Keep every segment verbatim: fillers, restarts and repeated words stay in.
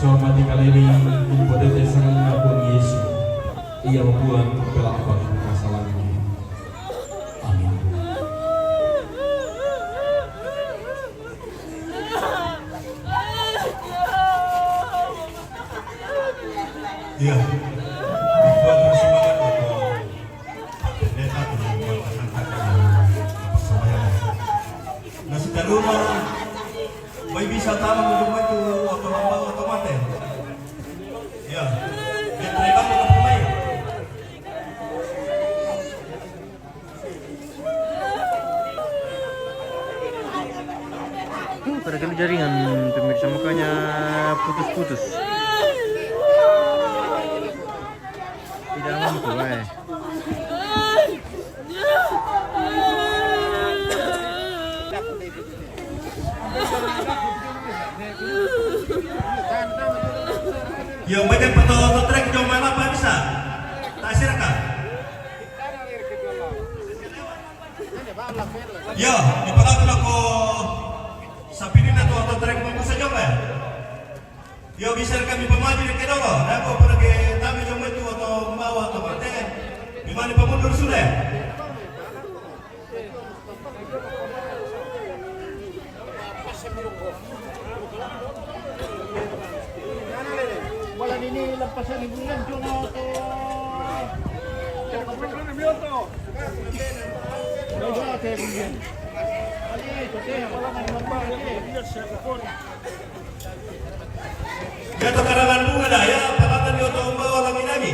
Hormati kali ini, impotente sangat mengakui Yesus. Ia membuat pelak bagi kesalahannya. Amin. Iya. Dibuat persembahan untuk pendeta, untuk angkat persembahan. Nah, sudah rumah, baik bisa tahu untuk itu, atau apa, atau mati. Ya, dia terlibat dengan pemain. Tuh, pada kali jaringan, pemirsa, makanya putus-putus. Tidak mampu, eh. Yo, banyak foto-foto trek jom mana apa bisa? Tak silakan. Yo, di pala tu aku sapini na tu foto trek mau bisa jom ya. Yo, bisa kami pemaju di kedolo. Aku pernah ke tamu jom itu atau mau atau mate. Di mana pemundur sudah? Wala nini lampasan ni Bulan Jono to. Dia to karangan bunga dah ya, parangan dia to membawa lagi-lagi.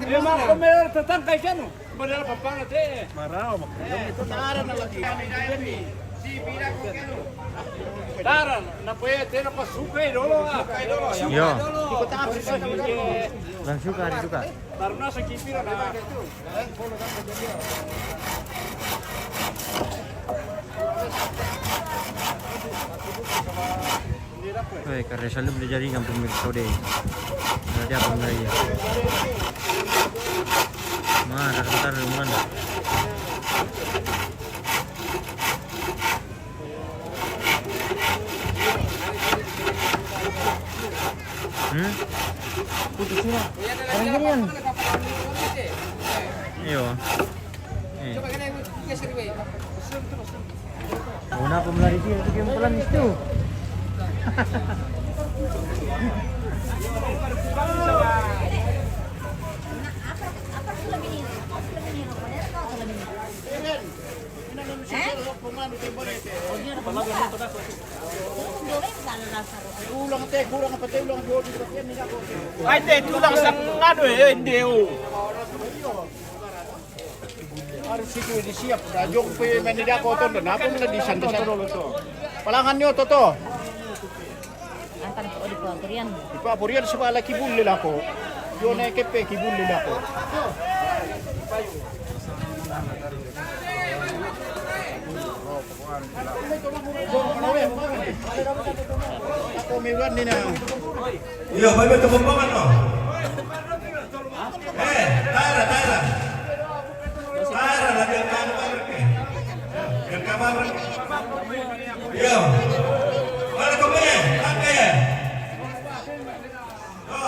Memang kau merah tetangga ikan. Marao, mak. Taran, na pue tena pa suka i dolo, ah. Yo. Lang suka, ari suka. Taran na sa kipi na. Weh, karena selalu beli jaringan pemirsa deh. Ada dia apa mulai ya? Mana, bentar, mana? Hmm? Putus sila. Orang gini kan? Iyo. Eh. Una ko melari dia tu game pelan itu. Ulang te, kurang apa te, ulang dua, dua, dua, dua. Ai te, tulang sangado, eh, deo. Harus itu disiap. Dah jong pe main di dako tu, dah napa mula di sana. Palangan nyo, Toto. Antan ko di papurian. Di papurian sebab lagi bulle lako. Yo naik kepe ki bulle lako. Ako miwan ni na. Iyo, baik betul pembangan no. Eh, Taira, Taira. Taira, lagi yang kamu baru ke? Yang kamu baru ke? Iyo. Mana kau punya? Pakai ya? Yo.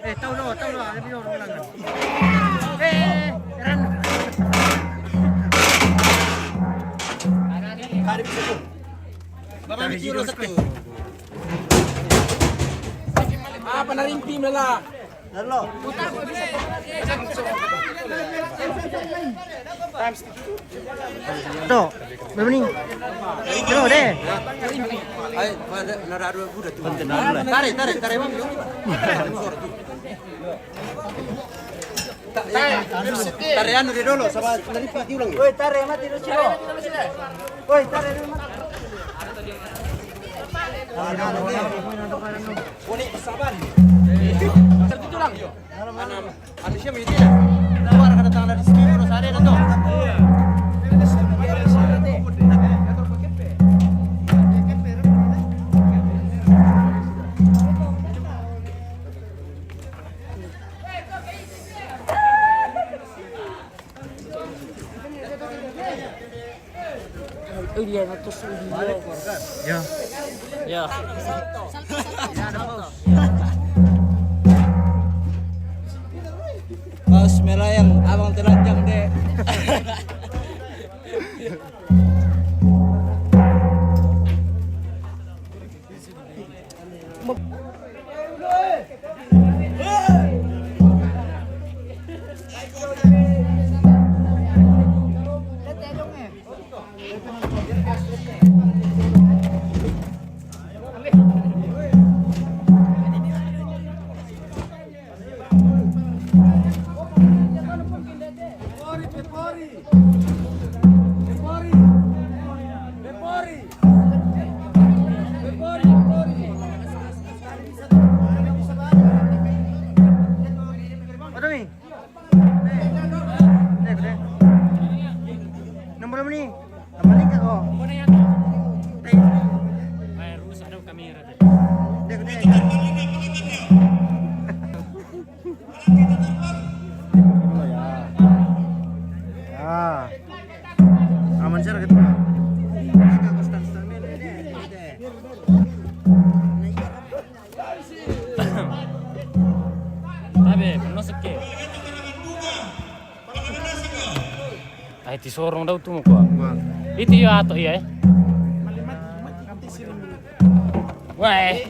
Eh, tau lo, tau lo, ada video orang ulang. Eh, Ran. Ada di sini. Bapak Miki udah satu. Apa narimpi mela? Tuh, berapa ni? Tuh deh. Tarik, tarik, tarik, Bang. Tarik anu dia dulu, sama narimpi diulang. Woi, tarik mati dulu, Ciro. Woi, tarik dulu, mati. Boleh sabar. Satu tulang. Anu, anu siapa itu ya? Keluar kada tangan dari sini, terus ada itu. Udah, no, terus udah. Ya. Ya. Pas melayang abang telanjang deh. Otro mi. Nomor ni. Kembali ka ko. Ay, rusak daw kamera. Ya. Aman sir gitu. Tabe, no sé qué. Ay, ti sorong daw tu mo ko. Iti yo ato iya eh. Wah, eh.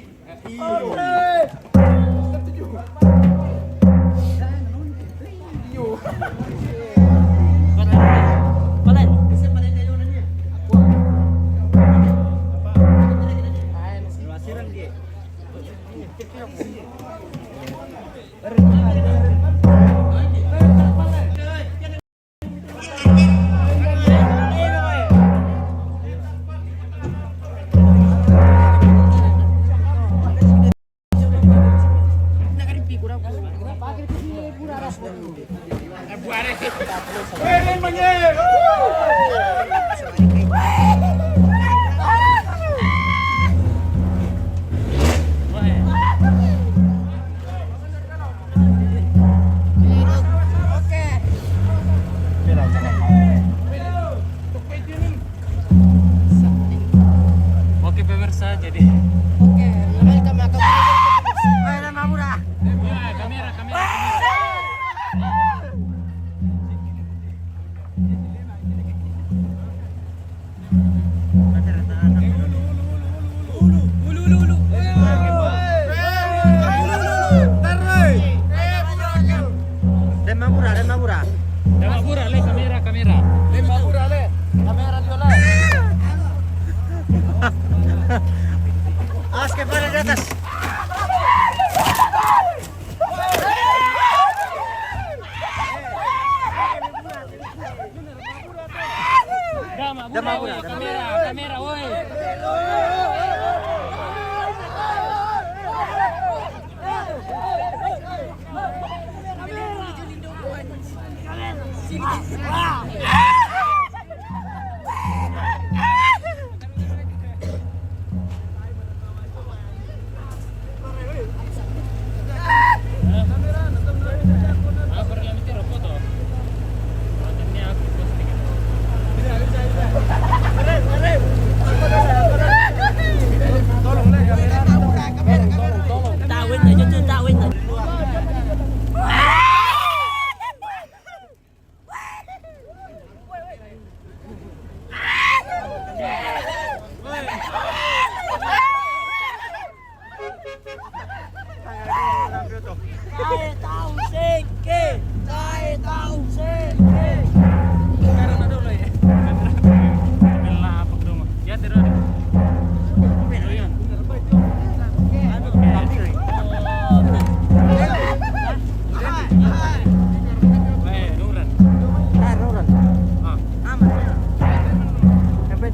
Oke, pemirsa, jadi oke, kembali ke makam. Ayo, dan Mamura. Ya, kamera, kamera, kamera. Ulu, ulu, ulu, ulu. Ulu, ulu, ulu. Tarik. Dema pura, dema pura. Dema pura, le kamera, kamera. Dema pura, le. Kamera dio, le. Awas kepala di atas. Dama, dama, dama, woi, kamera, kamera, woi. Tae tau seke, tae tau seke. Sekarang ada mulai. Bela apa dong? Ya, terus. Aduh, tapi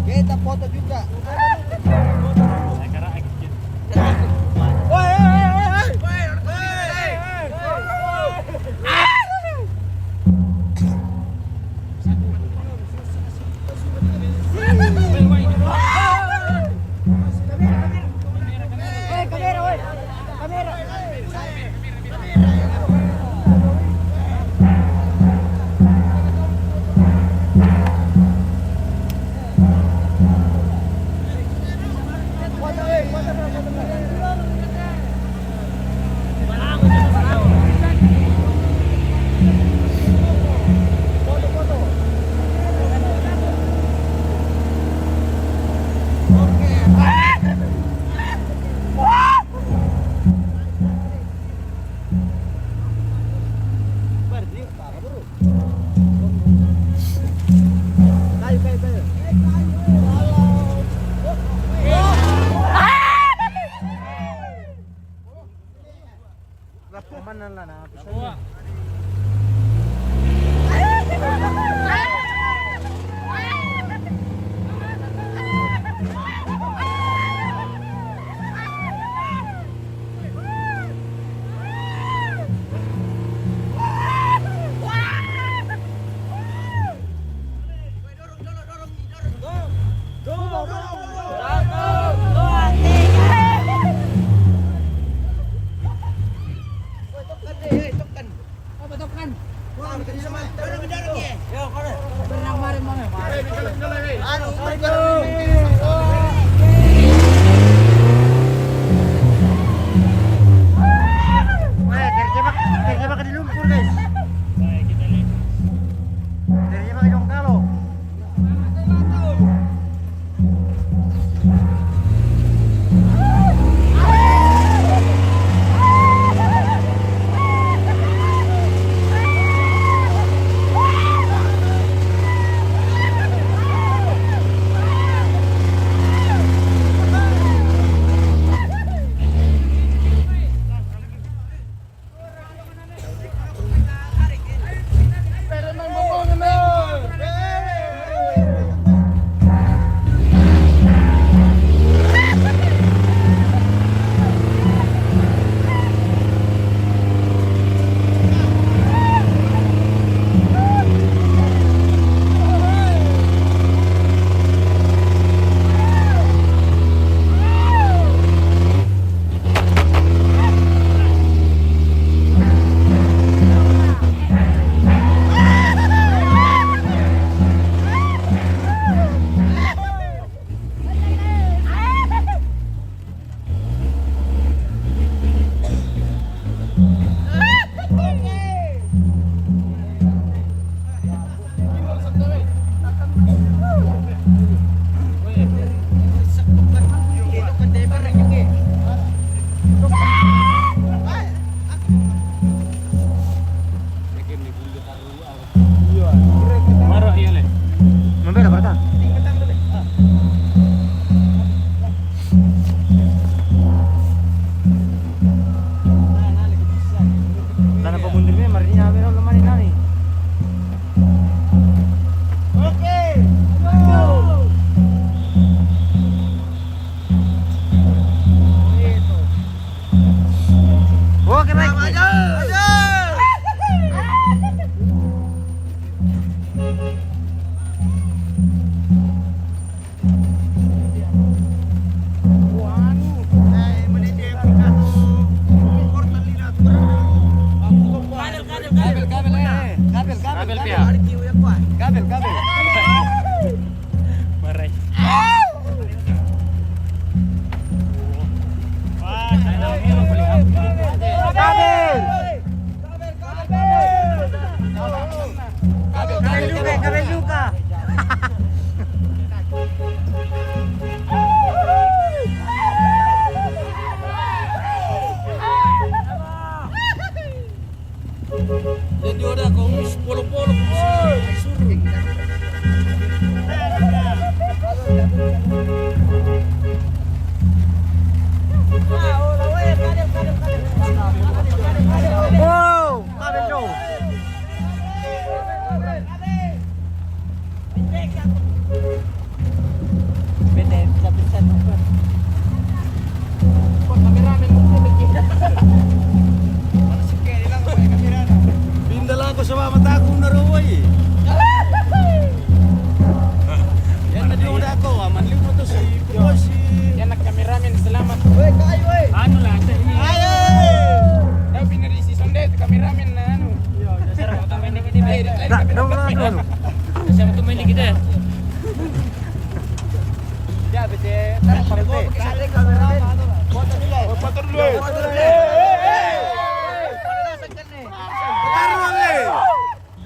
Kita foto juga.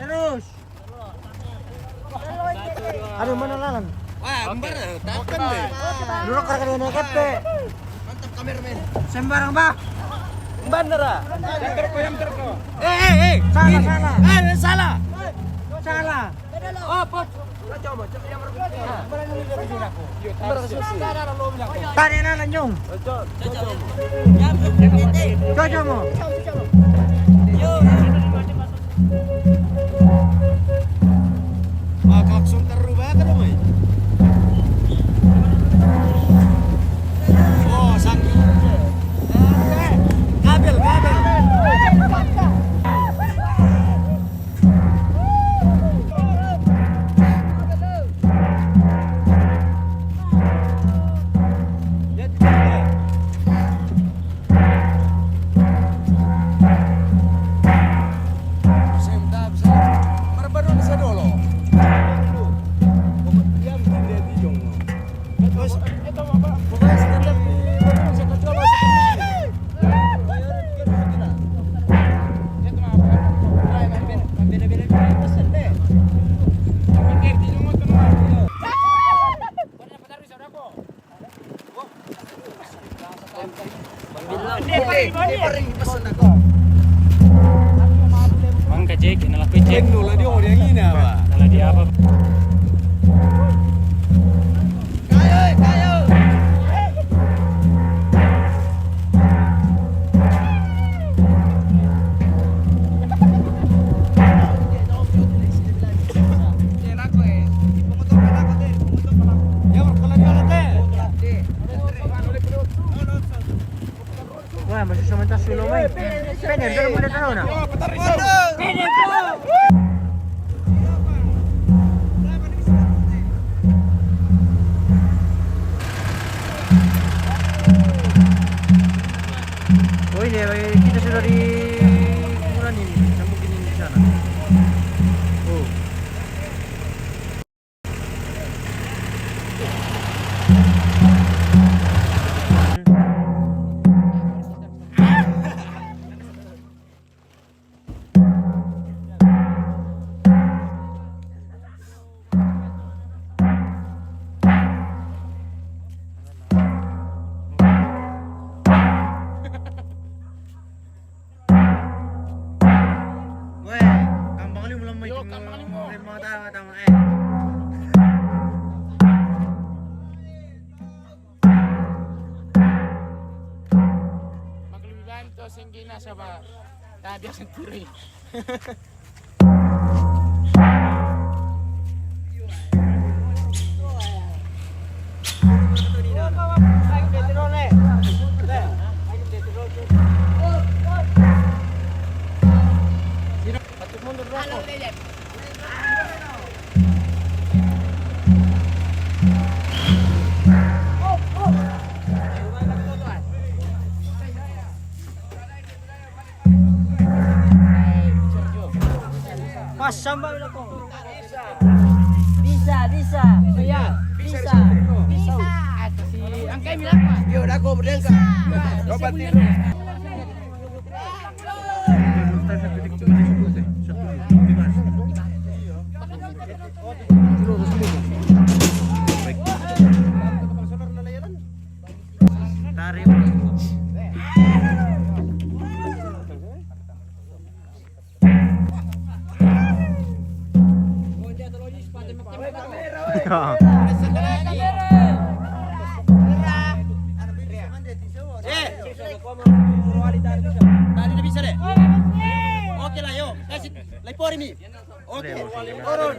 Terus. Aduh, mana lalan? Wah, embar, takkan deh. Dulu karena dia naik F P. Mantap kameramen. Sembarang, Bah. Bandera. Yang terko, yang terko. Eh, eh, eh. Salah, salah. Eh, salah. Salah. Oh, pot. Tadi na lanjung. Cocok mo. Wah, klakson terubah ka dong, eh. Oh, sakit. Kabel, kabel. Mang ka Jack, na laku Jack. Penuh lah dia orang yang ini apa? Salah dia apa? Wah, masih sementara solo main. Pede, pero boleh tahu na. Pede, bro. Oh, ini, eh, kita sudah di kuburan ini, sambung ini di sana. Oh. Weh, kambang liu belum. Yo, kambang liu. Belum mau tahu, tahu, eh. Maklum bantu sing gina saba. Tadi senturi. Pas sampai belakang. Bisa, bisa. Iya, bisa. Bisa. Si angkai bilang, Pak. Yo, dah kau berdengkar. Bisa. Dapat ni. Tarik. Tadi dah bisa deh. Oke lah, yo. Kasih, lapor mi. Oke. Turun.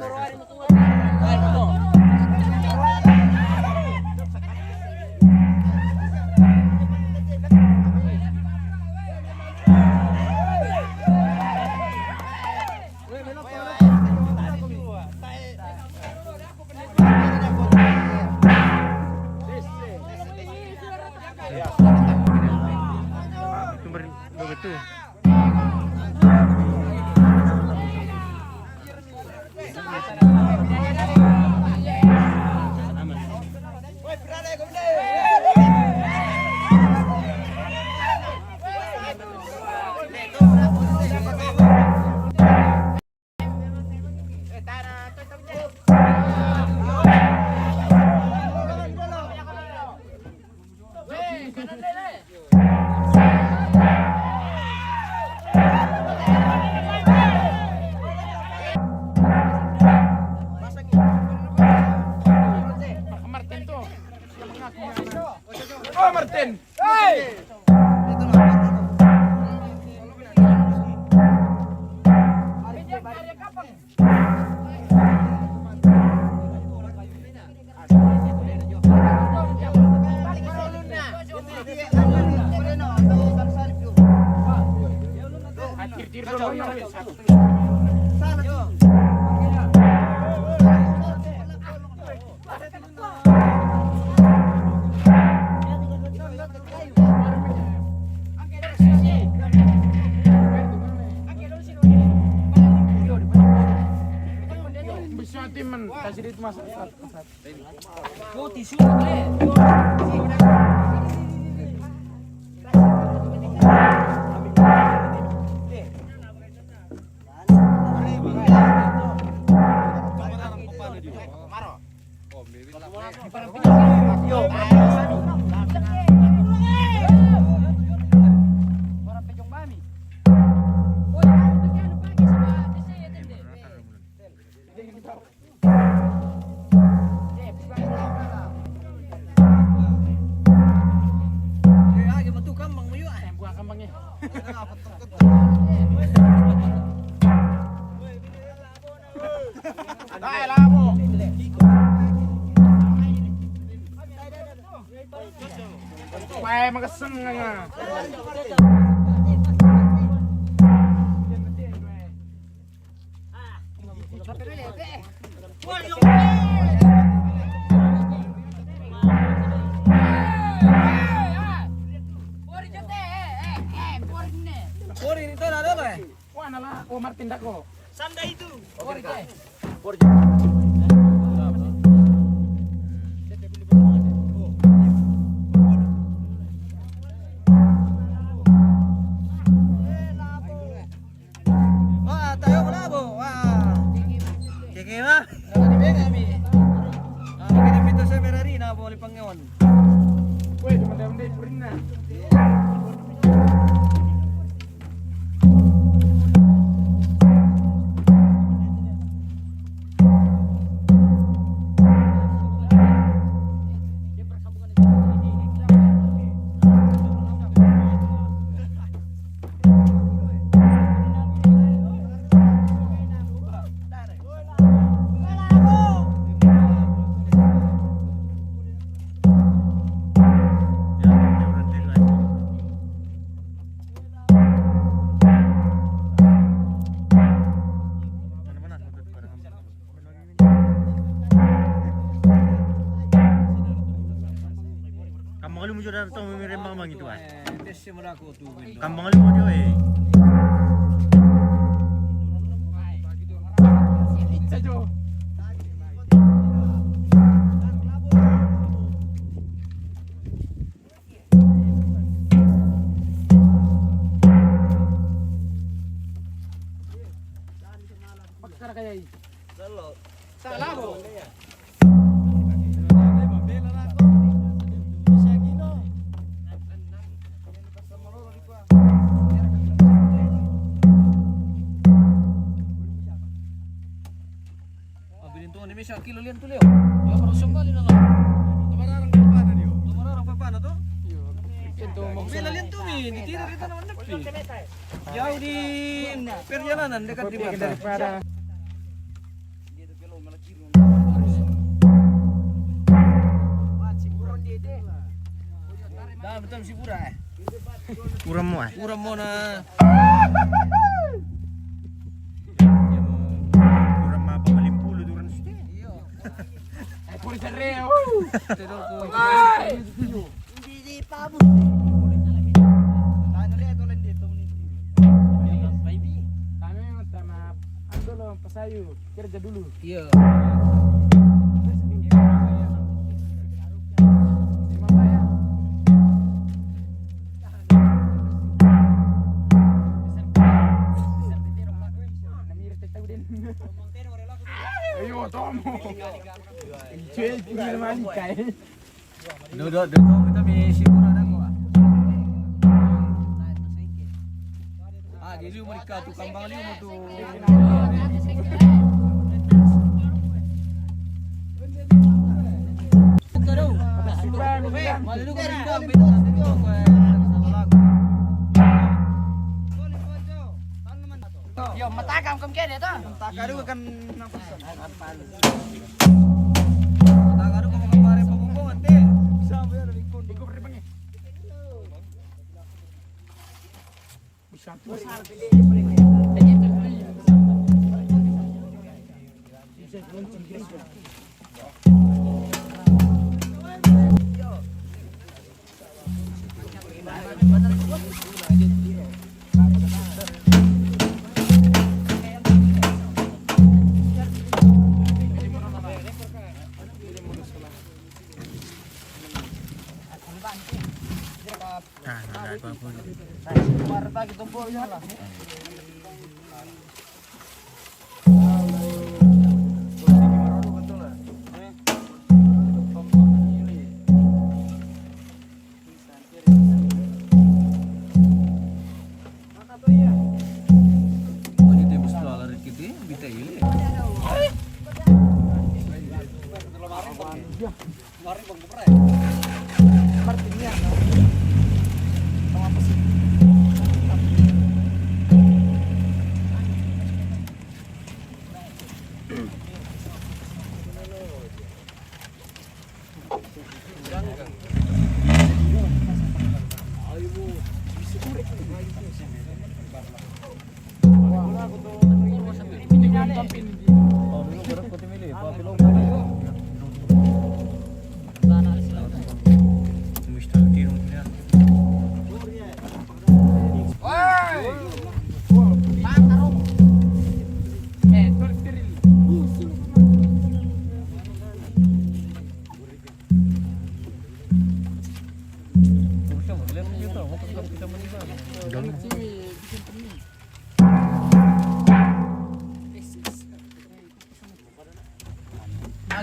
Martin tuh. Oh, Martin. Hei. Bisa tim, man. Kasih duit, Mas. Supaya makaseng nga. Kori itu ada apa? Wah, nala, oh, Martin dako. Sanda itu. Kori, eh. Wah, tayo mo na po. Wah. Keke ba? Ano ni Beng, ami? Ah, kini pito sa Ferrari na po, lipang ngayon. Weh, cuma dia udah pernah. Kampung lu muncul datang memang itu, ah. Kampung lu muncul, eh. Pakar kayak ini. Salah, bo. Abilin tuh, ini bisa kilo lian tuh, Leo. Ya, baru sembali na lang. Tumararang pa pana, Leo. Tumararang pa pana to? Iya. Bela lian tuh, mi. Di tira kita naman na, pi. Jauh di perjalanan, dekat di mata. Dah, betul si Pura, eh. Kurang mo, eh. Kurang mo na. Kurang mo apa, lima puluh kurang sudah. Iya. Eh, kurang sere, uh. Tidak, kurang. Hindi, hindi pa mo. Ano ulit, ulit dito, ulit dito. Ano yung tama? Ang dulo, pasayo. Kerja dulu. Iya. Ayo, tomo. Cuy, punya mali kai. Duduk, duduk, kita bisi kurang aku. Liu mereka tu kambang liu tu. Yo, matakam kam kene ta? Matakam kan. Matakam kan kemarin pembumbung ante.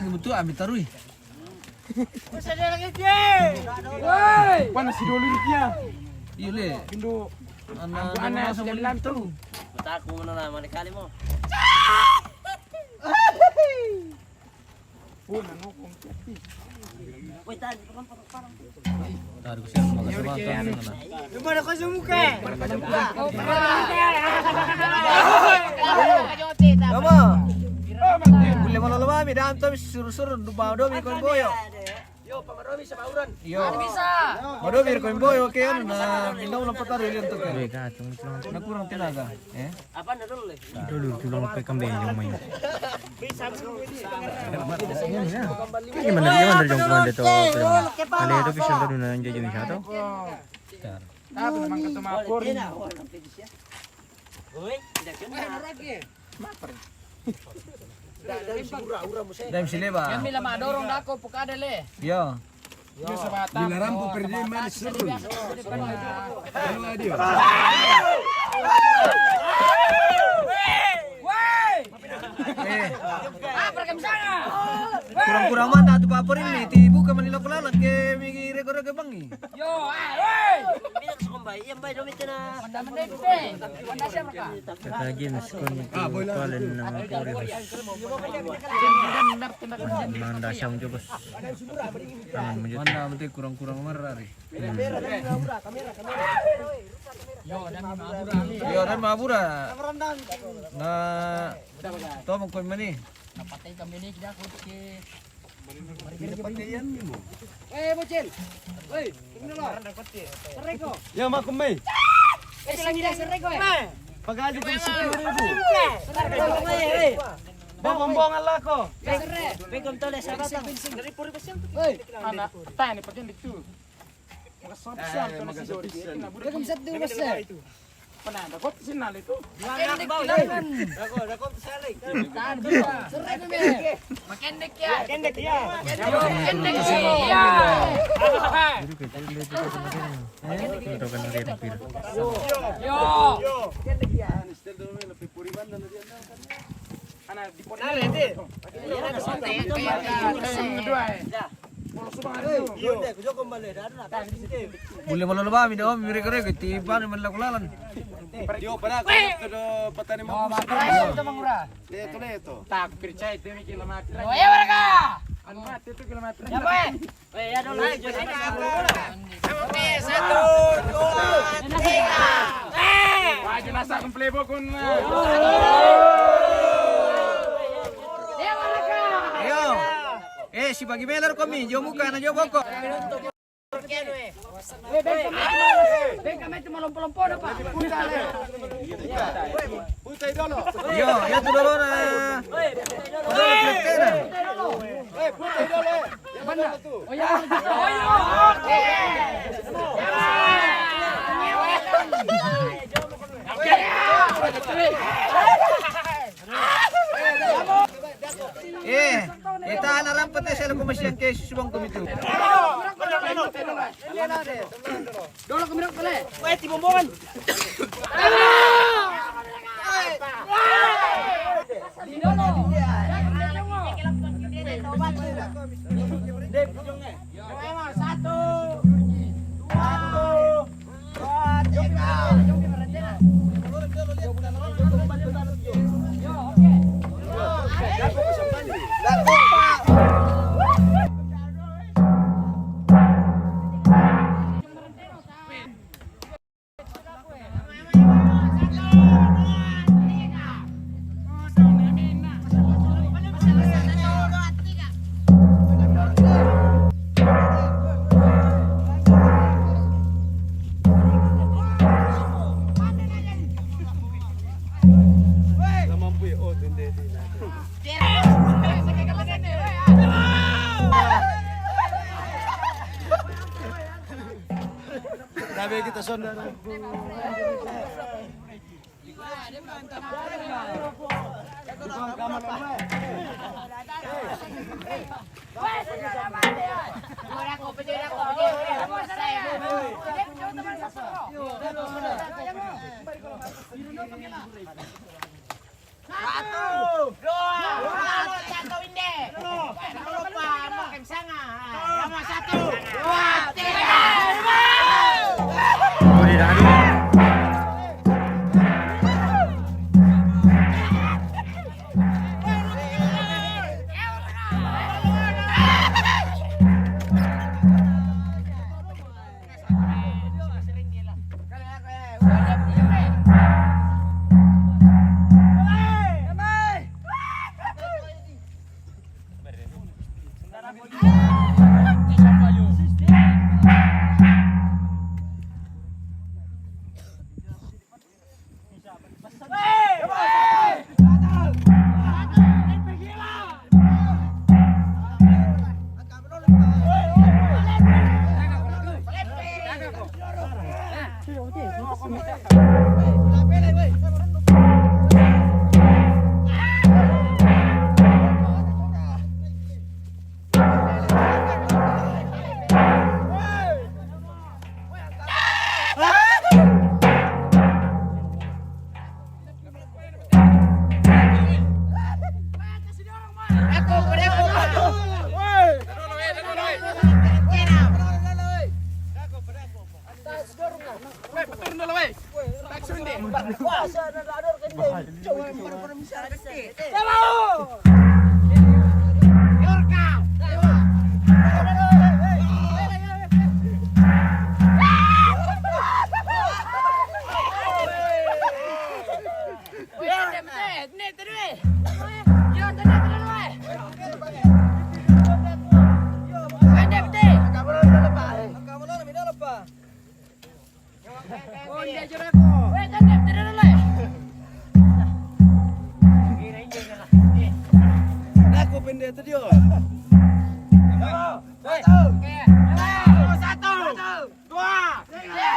Lagi betul ambil tarui. Panas si dulu dia. Iya le. Indo. Anak anak sembilan tu. Betaku mana lah mana kali mau. Taruh siang makan sama kan. Mana kau semua ke? Apa? Boleh malam-malam, mi dam tapi suruh-suruh, bawa domi kon boyo. Yo, pamaromi sa mauran. Yo. Bisa. Waduh, biar koin boy, oke, anu, nah, minta ulang petar, William tuh, kan. Iya, kacung, kacung. Nah, kurang tenaga, ya. Apa anda dulu, Le? Dulu, dulu, sampai kembali yang main. Ini mana, ini mana jong kuman dito, tuh. Kali itu bisa tuh nang jadi satu. Tapi memang ketemu akur. Woi, tidak kenal. Dam si leba. Yang bila madorong dako pukada le. Yo. Yo. Bila rampu pergi manis seru. Halo, adio. Woi. Eh. Apa rekam sana? Kurang-kurang mana tu paper ini? Tibu ke manila kulala ke migi reko-reko bangi. Yo, ah, woi. Bilang sa kumbai, iya, bay, domi ka na. Manda, manda, manda. Manda siya ka? Kaka James, kun, ah, boy lang. Palen ng mga puri. Manda siya ang jubos. Ayan, mo jud. Mana, mati, kurang-kurang marari. Hmm. Yo, dan mabura. Yo, dan mabura. Na, to, magkuhan man eh. Napatay kami ni, kita, kutsi. Eh, bocil. Woi, tingnan mo. Sareko. Ya, makumay. Eh, sila nila sareko eh. Pag-alit ko sa sareko. Sareko, eh, eh. Bombong-bombong ang lako. Sareko. Begom to, le, sa bata. Woi. Anak, tani, pag-alit ko. Makasabsiyan ko na si Doris. Makasabsiyan. Pananda ko, sinali to. Makendek ya. Makendek ya. Makendek ya. Yo. Yo. Ana, di po na. Bulle malolo ba mi do mi reko-reko ti bani man lako lalan. Dio pada ko to do patani mo. Leto leto. Tak percaya itu mi kilometer. Oh ya warga. Anu mati itu kilometer. Ya boy. Eh ya dulu. Oke, satu, dua, tiga. Eh. Wah, jelas aku plebo kun. Yo. Eh, si bagi beler komi, jo muka na jo boko. Yo, yo tu loro na. Eh, eh, tahan aram pete sel ko masiang ke subang komitu. Dolo ko mirok pele. Weh, tibombongan. Satu, dua, tiga. Tabe kita saudara. Satu, dua, satu, Inde. Jangan lupa makan sanga. Nomor satu, dua, tiga. Aku pendeta dia. Satu. Satu. Dua. Tiga.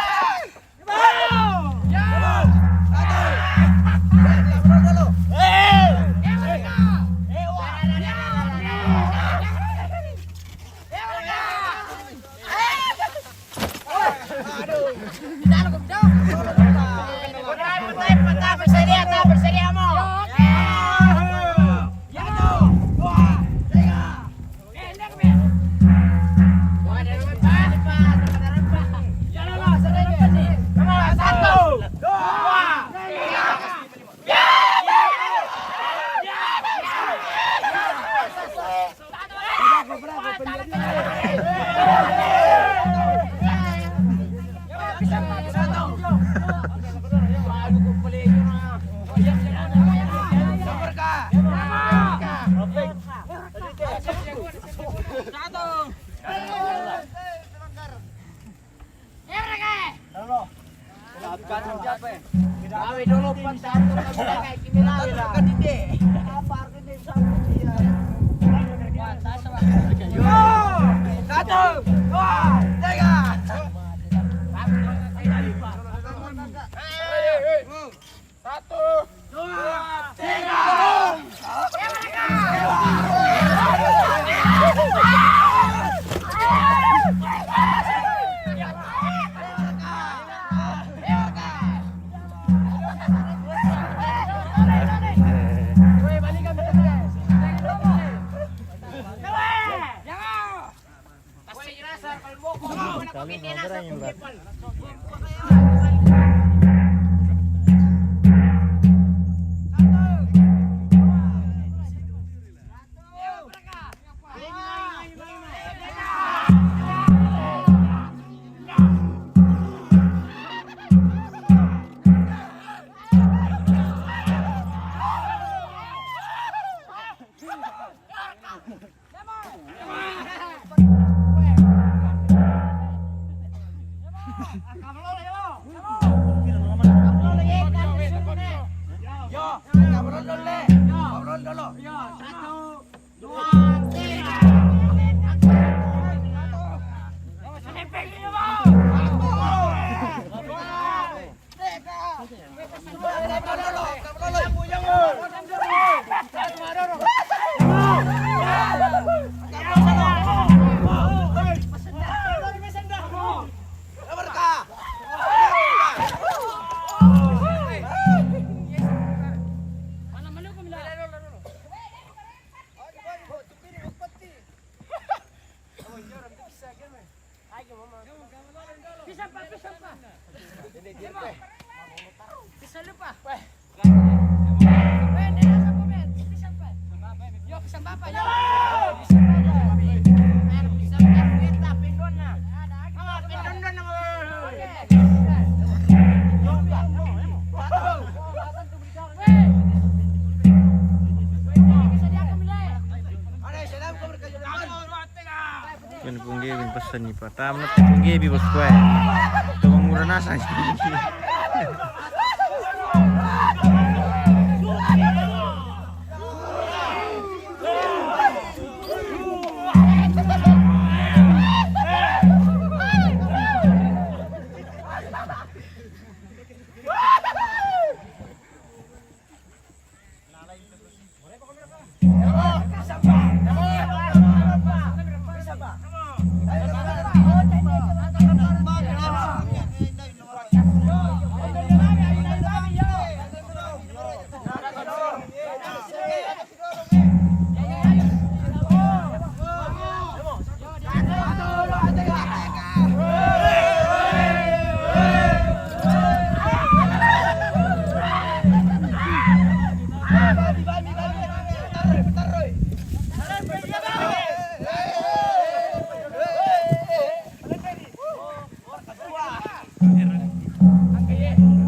Gawe dulu empat tahun, kita kayak gini lah, ya. Apa artinya? Satu, dua, tiga. Satu, dua, tiga. Kan pungge bin pesan ni patah mana pungge bi bos kue. Tolong murah nasa.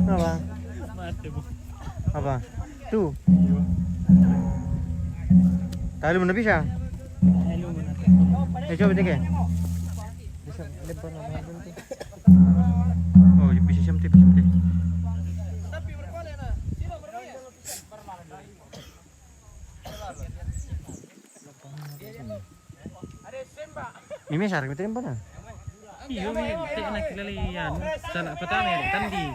Apa? Apa? Tu. Tahu mana pisang? Eh, coba tengok. Bisa lebar nama tu. Oh, bisa siam tip, siam tip. Mimi sar, kita yang mana? Iyo, mi, te anak kilalian. Sanak pertama ya, tandi.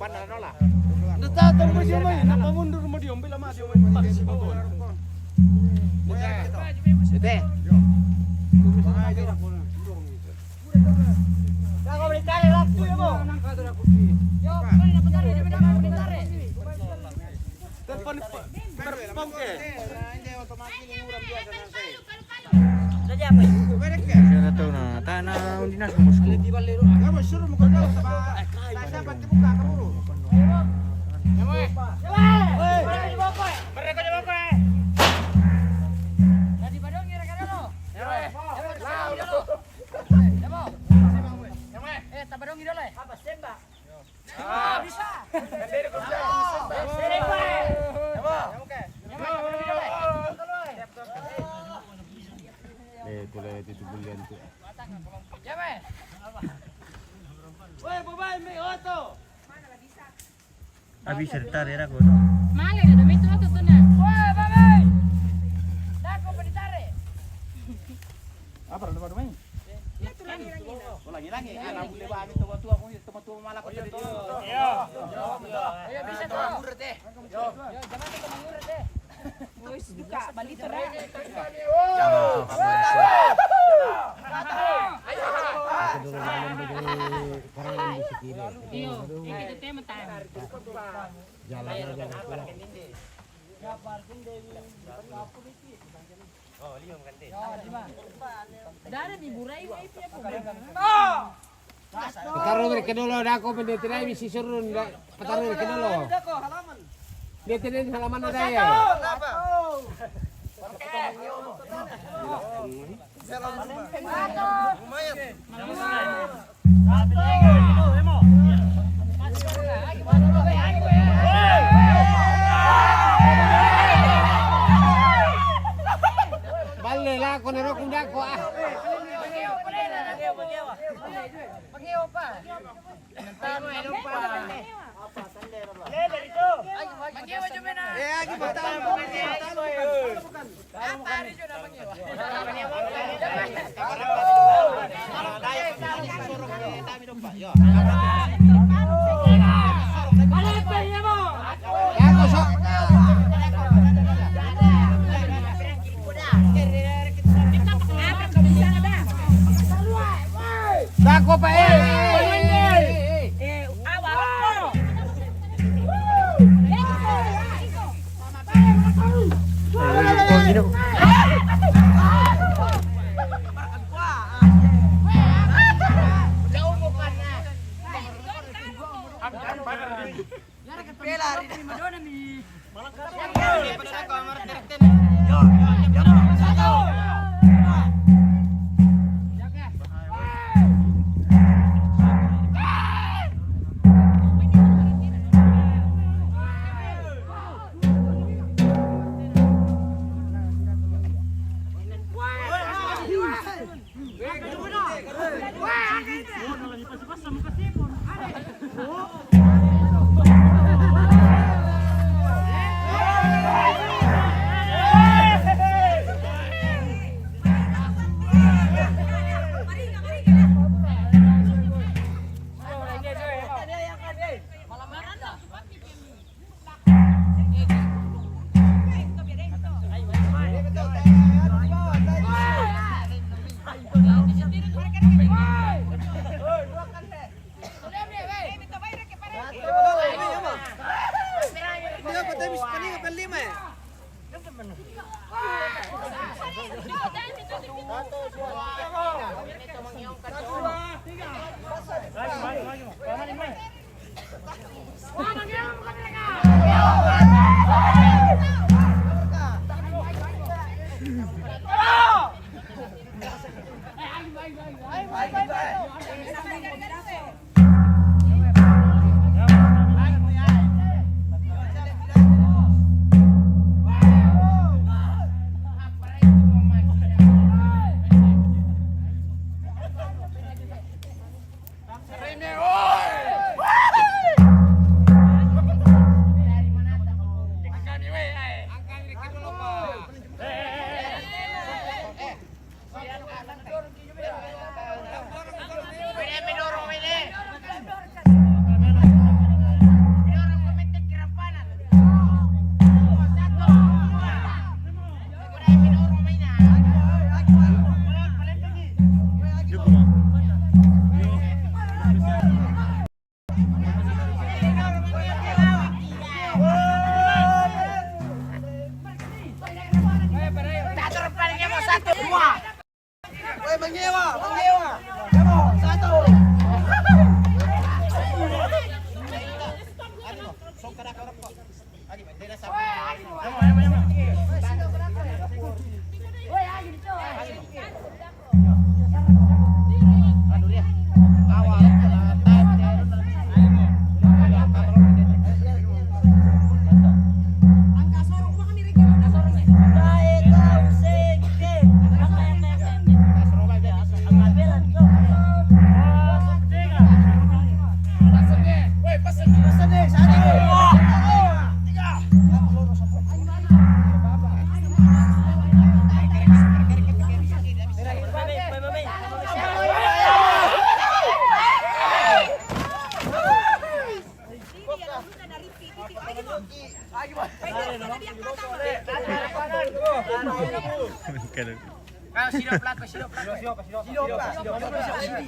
Nda tahu tahu mo siya mai, napa mundur mo dia, bila mati mai, maksimal. Ete. Telepon, telepon ke. Siya na to na, ta na, undi na sa Moscow. Eh, pula itu tu bulan tu. Abi serta rera ko. Male na dumi tu tu na. Woi, babe. Dako pa ditare. Apa, ada apa, Dumi? Iya, tu lagi, lagi. Oh, lagi, lagi. Anak boleh ba, ami tua-tua, kau tua-tua malah kau jadi. Iya. Iya, bisa tu. Yo, jangan kita mengurut deh. Wis, buka balik terang. Iyo, ikit tema time. Jalan aja. Dara di burai wa itu ya, pegang. Pataro re kedolo, dako pende tirai bisi surun, pataro re kedolo. Dia tirai halaman ada ya. Balle lako na rokku dako ah. Dako pa eh.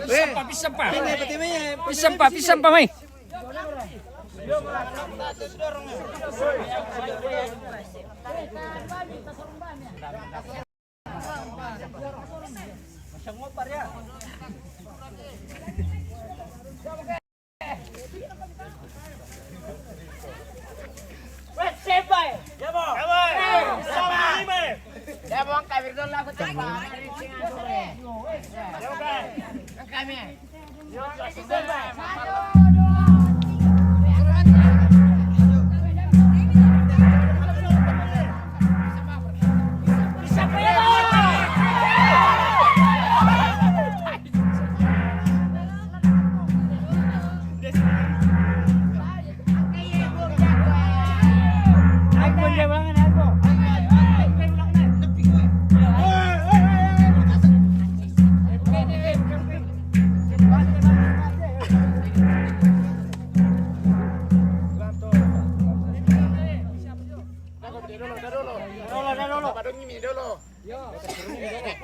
Pisang pa, pisang pa. Pisang pa, pisang pa, mai.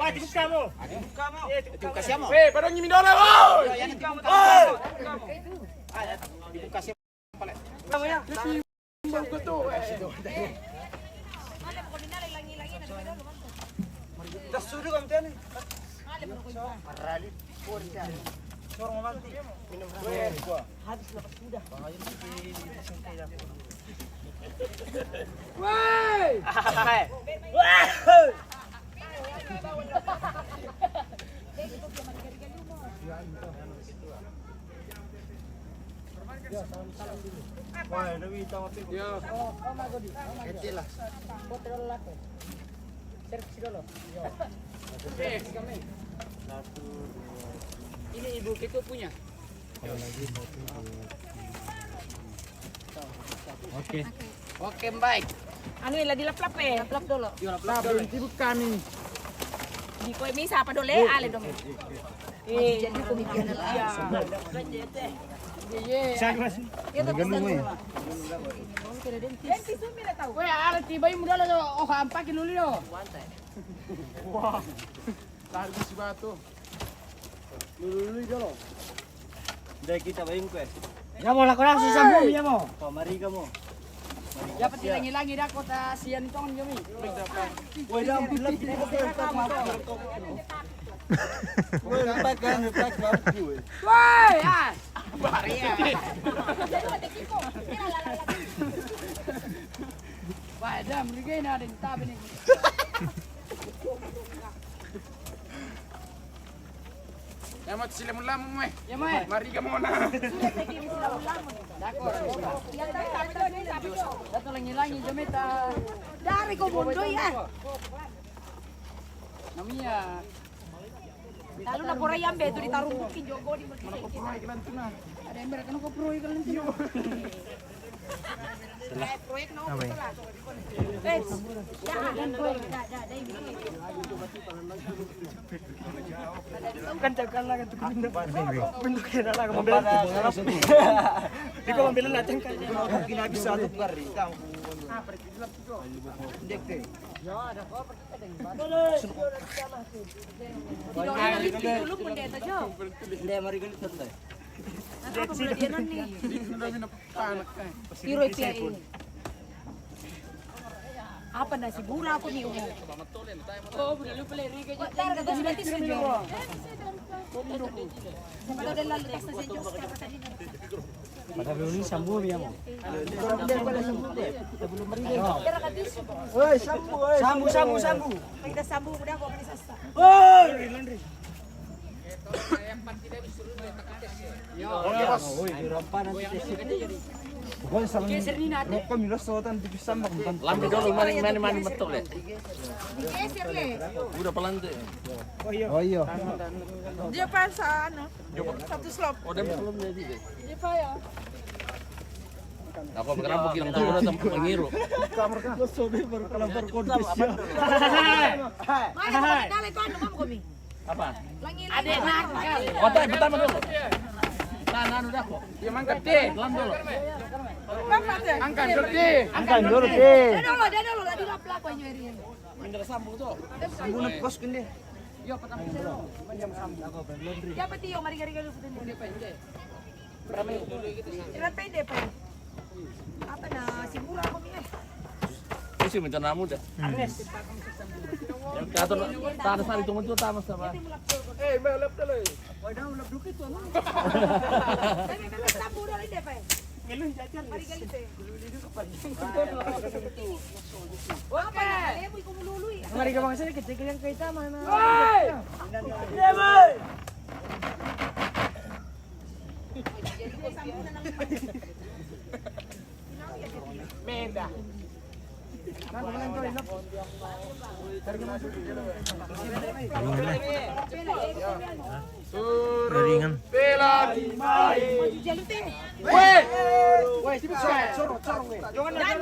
Wah, dibuka mo. Dibuka mo. Eh, padong ini dolo, woi. Woi. Dibuka siapa? Sudah kami tadi. Sorong mati. Minum. Habis lepas sudah. Woi. Ini ibu kita punya. Oke. Oke, baik. Anu, la dilaplap, eh. Laplap dulu. Yo, laplap dulu. Sibuk kami. Di kue mi sapa dole, ale dong. Eh, jadi kue mi. Iya. Iya. Saya masih. Iya, tapi saya. Weh, ala tiba ibu dulu, oh, ampak dulu yo. Wah. Lari si batu. Lulu-lulu dolo. Dai kita bayu kue. Ya mo, lako langsung sambung ya mo. Pamari kamu. Ya peti langi-langi dah kota sian tong jomi. Woi, dah, lebih. Woi, lepas kan, lepas kan. Woi, ah. Wah, dah, merigai na ada yang tabe ni. Ya, mat sila mulamu, eh. Ya, mai. Mari ka mona. Dako. Dato langi-langi jometa. Dari ko bondo ya. Namia. Lalu na pora yambe tu ditarung bukin jogo di. Mana ko pura ikan tu na. Ada yang mereka ko pura ikan tu. Proyek no. Kan cakap lah kan tu. Bentuk kena lah kan. Di kau ambil lah cengkak. Kena bisa tu kari. Dek deh. Apa na si bula ko ni, oh. Oh, bula lupa le riga. Pada dela lepas na senjos. Pada belum ini sambu ya, Bang. Woi, sambu, woi, sambu, sambu, sambu. Kita sambu, udah kok, ini sasa. Woi, Landry. Pokoknya sama rokok milo sotan di pisang, Bang. Lambi dulu, mani, mani, mani betul, Le. Digeser, Le. Udah pelan tuh. Oh, iya. Dia pas, anu, satu slop. Oh, dia belum jadi, Le. Dia payah. Aku berapa bilang tuh udah tempat mengiru. Mana, mana, mana, itu anu, kamu, Komi? Apa? Langi, langi. Adek nakal. Otak pertama dulu. Tahan anu dah kok. Dia mangkat deh. Pelan dulu. Angkat dulu deh. Angkat dulu deh. Dia dulu, dia dulu, lagi lap-lap aja ini. Minta sambung tuh. Sambung nih, bos, gini. Iya, pertama. Siapa Tio? Mari, mari, mari, mari. Cepat pede, Pak. Apa na, si murah kok, eh? Ini sih rencanamu dah. Hmm. Yang kata tanah sari tunggu tuh tamas apa? Eh, melep tuh, Le. Waduh, melep dikit tuh, Bang. Tapi memang tak murah ini, Pak. Ngeluh jajan. Mari kali teh. Apa na, kalian mau ikut melului? Mari ke bangsa kita, kita yang kita mana? Woi! Iya, Bang. Meda. Ringan. Weh. Weh, sini, sini. Jangan, jangan.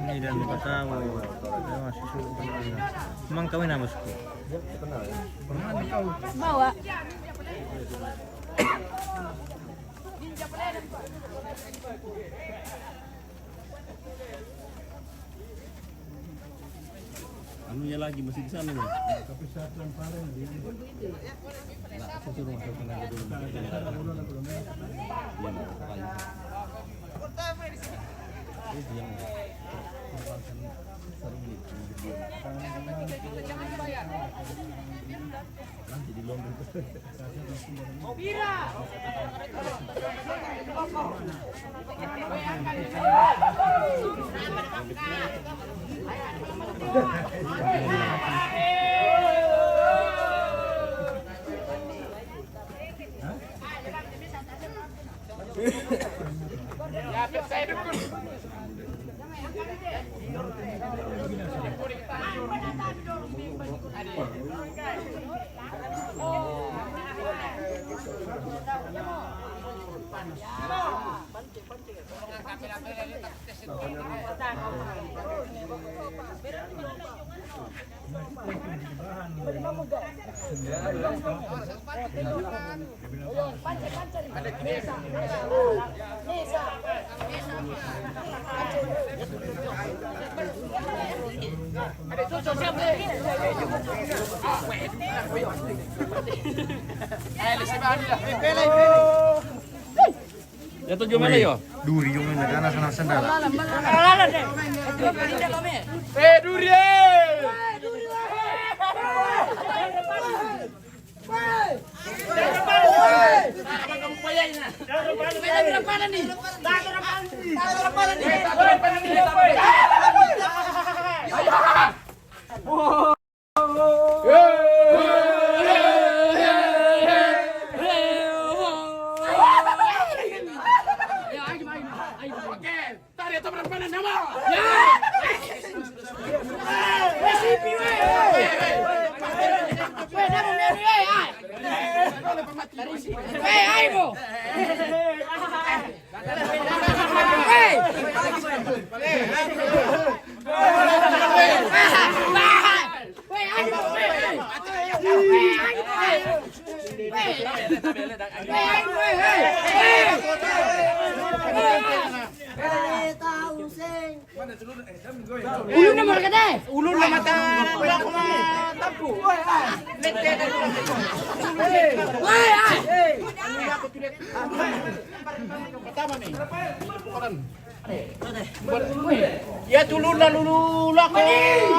Ini dan kata mau masih suruh. Emang kami nama suku? Bawa. Anunya lagi masih di sana nih. Tapi satu yang paling dia. Nah, saya suruh masuk tenaga dulu. Iya, nah, pokoknya. Itu yang seru nih. Nanti di London. Ya, tujuh mana, yo? Duri yung nagana sa sandala. Eh, duri, eh! Hei, aibo! Hei! Hei, aibo! Hei! Hei, aibo! Hei! Hei! Hei! Ulun na mata. Ulun na mata. Ulun na mata. Tapu. Lete. Woi, ai. Pertama ni. Koran. Ya, tulun lalu laku.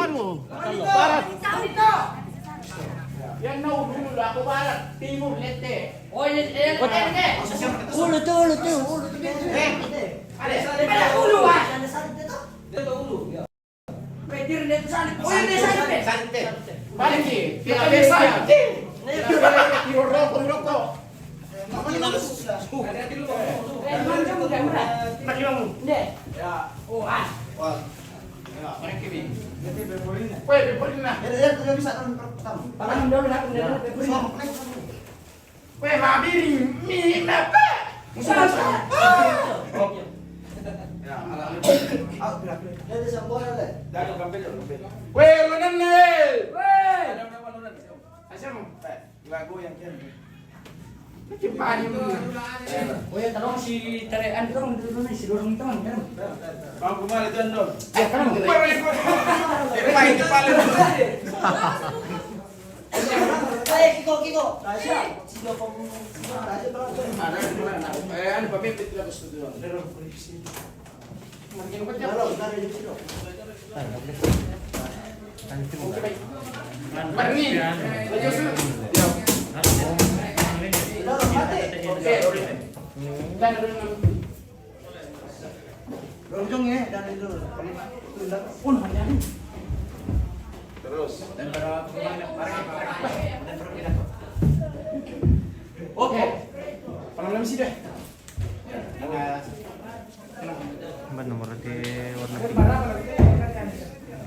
Anu. Barat. Ya, na ulun laku barat. Timur, lete. Oh, iya, iya. Ulu tu, ulu tu, ulu tu. Ada, ada ulu, ah. Ada salib dia tu. Dia tu ulu, ya. Petir dia tu salib. Oh, iya, dia salib, eh. Salib, eh. Balik, eh. Dia salib, eh. Dia rokok, rokok. Ada di rumah. Eh, mana kamu, Kak Imran? Nak bilang. Deh. Ya. Oh, ah. Wah. Ya, mereka ni. Weh, bepolin lah. Ya, ya, dia bisa kan pertama. Tangan dulu lah, dia bepolin. Weh, babi ni, mi, napa? Musuh, musuh. Ya, ala, ala. Weh, lu nene. Weh. Asam. Lagu yang kian. Cepat ni. Oh ya, tolong si terean, tolong dulu ni, si dorong, tolong, kan? Bang, kemana, Jon, Don? Ya, kan? Cepat, cepat. Eh, Kiko, Kiko. Tasya. Ada, ada. Eh, anu, pemimpin tidak bersetuju. Makin pecah. Taruh, taruh di situ. Taruh, taruh. Taruh di situ. Taruh di situ. Taruh, mati. Oke, oke. Taruh, taruh. Berujung ya, dan itu. Pun hanya ini. Terus. Dan para pemain, para pemain, dan para pemain. Oke. Pernah sih deh. Empat nomor di warna pink.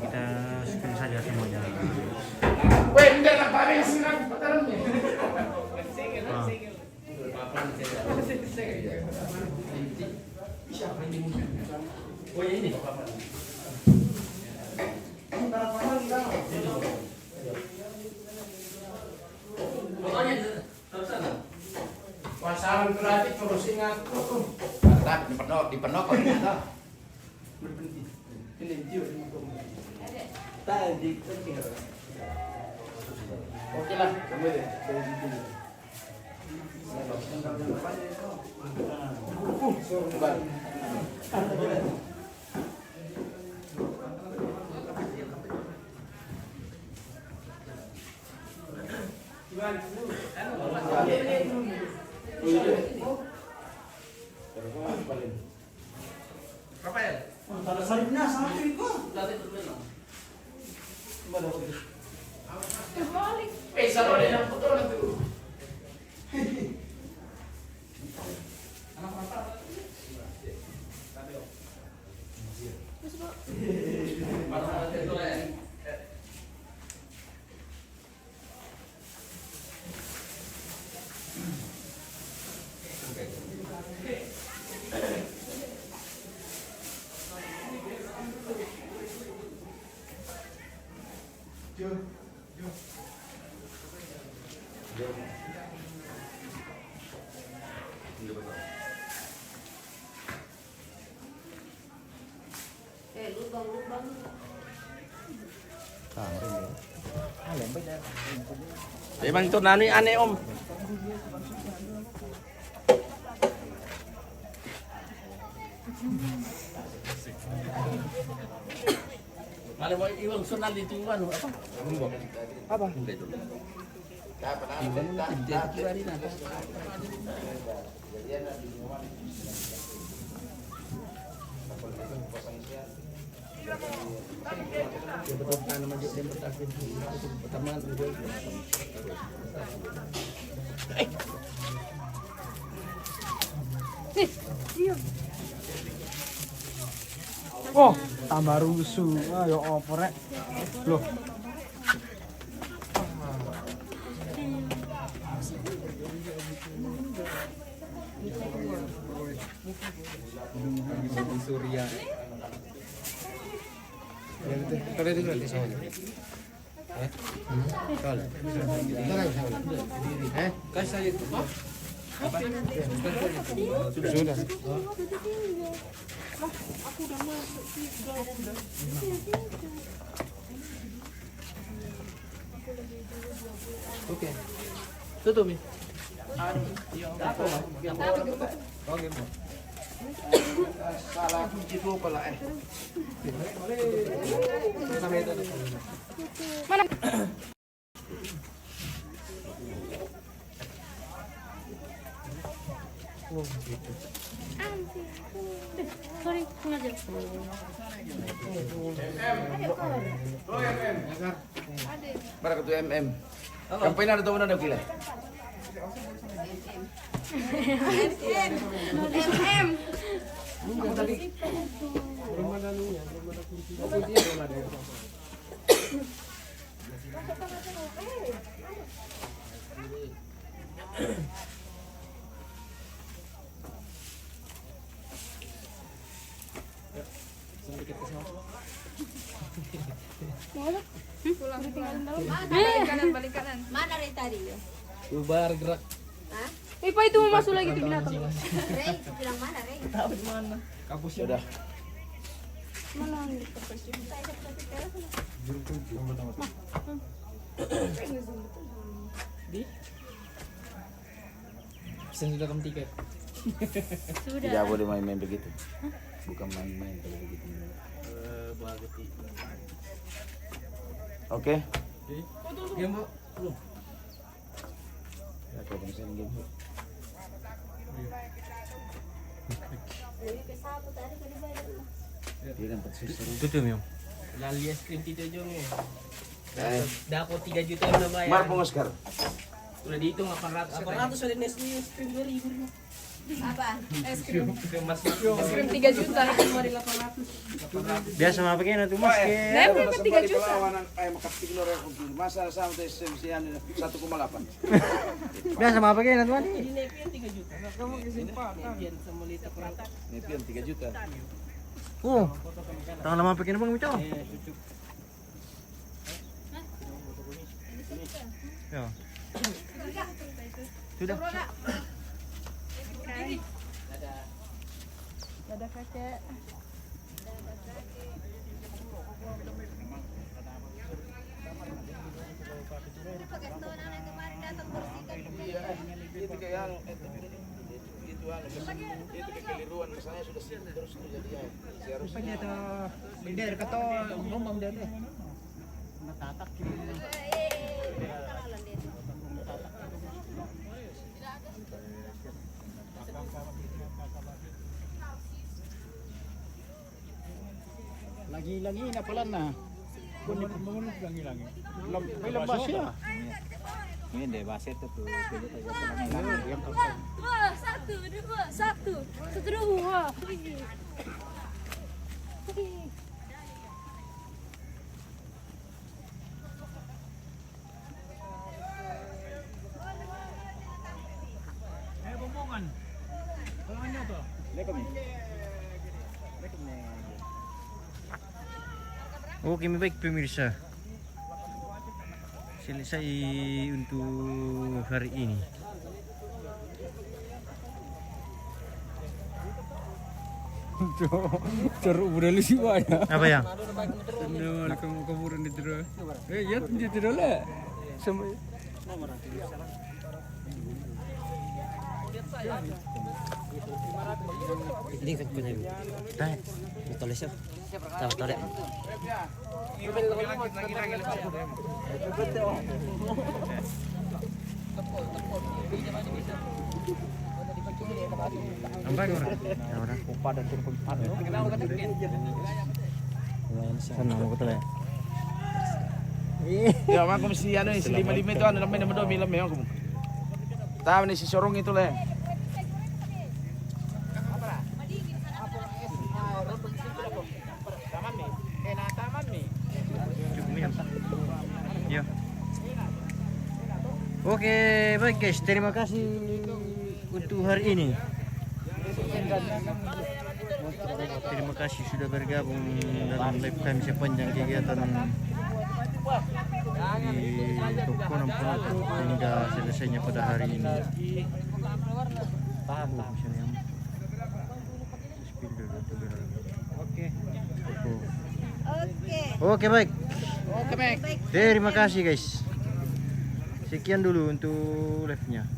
Kita spill saja semuanya. Weh, bentar, Pak, ada yang siram, Pak, tolong. Ah. Pasaran berarti terus ingat. Mantap, di penok, di penok, kok, ternyata. Berhenti. Ini dia, ini dia. Tadi, oke lah. Rafael. Kalau salibnya sama itu. Terbalik. Eh, salah ada yang foto nanti. Anak apa? Terus, Pak. Emang itu nani aneh, Om. Kalau mau iwang sunal itu anu apa? Apa? Iwang itu hari nanti. Oh, tambah rusuh. Ah, ya apa, rek? Loh. Kalau itu gratis aja. Eh? Kalau. Eh? Kasih aja itu. Apa? Sudah, sudah. Sudah. Oke. Tutup, Mi. Apa? Oke, Bu. Salah kunci tuh pala, eh. Mana? Sorry, sengaja. Mana ketua M M? Kampanye ada tahu mana ada gila? M M. Pulang, pulang. Mana? Balik kanan, balik kanan. Mana Rey tadi? Bubar gerak. Hah? Eh, Pak, itu mau masuk lagi tuh binatang. Rey, bilang mana, Rey? Tahu di mana? Kampus sudah. Mana? Di? Pesan sudah kamu tiket. Sudah. Tidak boleh main-main begitu. Bukan main-main kalau begitu. Eh, begitu. Oke. Game, Bu? Belum. Ya, kalau misalnya game, Bu. Dia dapat sisa. Tutup, Mio. Lali es krim kita, Jong, ya. Eh. Dapat tiga juta yang udah bayar. Mar pun Oscar. Udah dihitung delapan ratus. Delapan ratus ada Nestle es krim dua ribu. Apa? Es krim. Es krim tiga juta. Biasa mah begini tuh, Mas. Nah, berapa tiga juta? Masa sama tuh S M C satu koma delapan. Biasa mah begini tuh, Mas. Ini Nepian tiga juta. Nepian sama Lita Perata. Nepian tiga juta. Oh, tanggal lama begini, Bang, itu. Ya. Sudah. Dadah, Kakek. Itu kayak yang, eh, itu, itu, anu, itu kekeliruan, misalnya sudah sibuk terus itu jadi ya, seharusnya. Rupanya tuh, beda kata ngomong dia deh. Natatak gitu. Lagi-lagi na pala na. Kung lagi-lagi. Lam-, may lambas siya. Hindi, baser to to. Dua, dua, satu, dua, satu. Satu, dua. Oke, mi baik pemirsa. Selesai untuk hari ini. Ceruk budaya lu sih banyak. Apa ya? Kenal kamu kuburan di Tiro. Eh, iya, di Tiro lah. Sama. Ini kan punya. Tahu. Betul, siap. Tahu, tahu deh. Sampai kurang. Ya udah. Upah dan turun pagi. Sana mau ketemu. Ya, aku mesti anu, si lima lima itu anu, namanya nama domi, lama aku. Tahu nih si Sorong itu, le. Ya. Oke, baik guys, terima kasih untuk hari ini. Mau Terima kasih sudah bergabung dalam live kami sepanjang kegiatan di toko Nampunata hingga selesainya pada hari ini. Paham, paham. Oke. Oke. Oke, baik. Oke, baik. Terima kasih, guys. Sekian dulu untuk live-nya.